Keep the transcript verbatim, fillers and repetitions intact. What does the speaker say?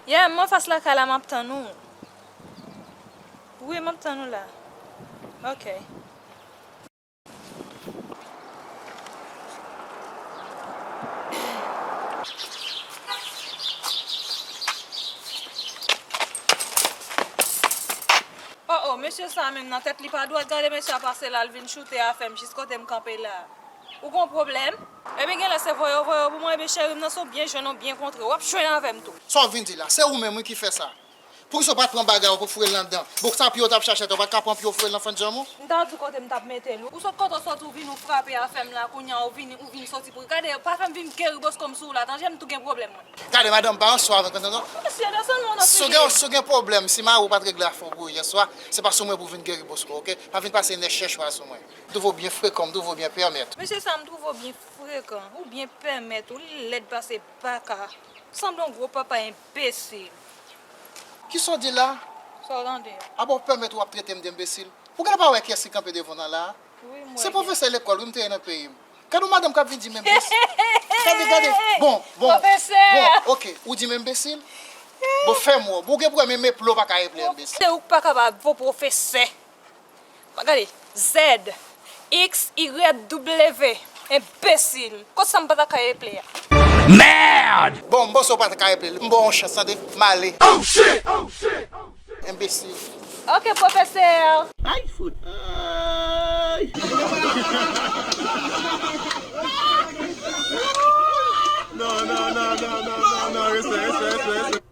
Yeah, m anfas lakay la, m ap tann ou. Wi, m ap tann ou la. Ok. Oh, oh, mesye sa menm nan tèt li pa dwat. Gade mesye a pase la, l vin choute afè m jis kote m kanpe la. Ou gon pwoblèm? Ebyen genlè se voye w voye w pou mwen, ebyen cheri m nan se w byen jwenn, w byen kontre, w ap jwenn avè m tou. Sa w vin di la? Se ou menm wi ki fè sa. Poukisa w pa t pran bagay ou pou foure l nan dan? Bon, sa pye w t ap chache atè, ou pa t ka pran pye w foure l nan fann janm ou? M ta di w kote m t ap mete l. Ou sot kote w sot, ou vin ou frape afè m la, kounye a ou vini, ou vin soti pou gade, pa fè m vin geri bosko m sou ou la, tande, m tou gen pwoblèm mwen. Gade, madanm, pa answa avèk mwen, tande. Mesye, desann mwen nan figi m. Si w gen, si w gen pwoblèm, si mari w pa t regle afè w pou ou yèswa, se pa sou mwen pou w vin geri bosko, ok? Pa vin pase nèf chèch ou a sou mwen. M twouve w byen frekan, m twouve w byen pèmèt. Mesye sa, m twouve w byen frekan, ou byen pèmèt, ou lèd pase baka. Sanble yon gwo papa enbesil. Kisa w di la? Sa w tande a? Apa w pèmèt w ap trete m de enbesil? Ou genlè pa wè kiyès ki kanpe devan w nan la a? Wi, m wè. Se pwofesè lekòl, wi, m te ye nan peyi m. Gade yon madanm k ap vin di m enbesil. Gade, gade. Bon, bon. Pwofesè! Bon, ok. Ou di m enbesil? Bon, fè m wè w. Bon, ou gen pwoblèm, men eple w pa ka eple enbesil. Se ou k pa kapab, vo pwofesè. Gade, Z, X, Y, W, enbesil. Kot sa m pa ta ka eple a? Merde! Bon, m panse w pa ta ka eple l. M ba w yon chans, tande? M ale. Oh shit! Oh shit! Enbesil. Ok, pwofesè. Ay, fout. Ay. Non, non, non, non, non, non, non, respè, respè, respè, respè.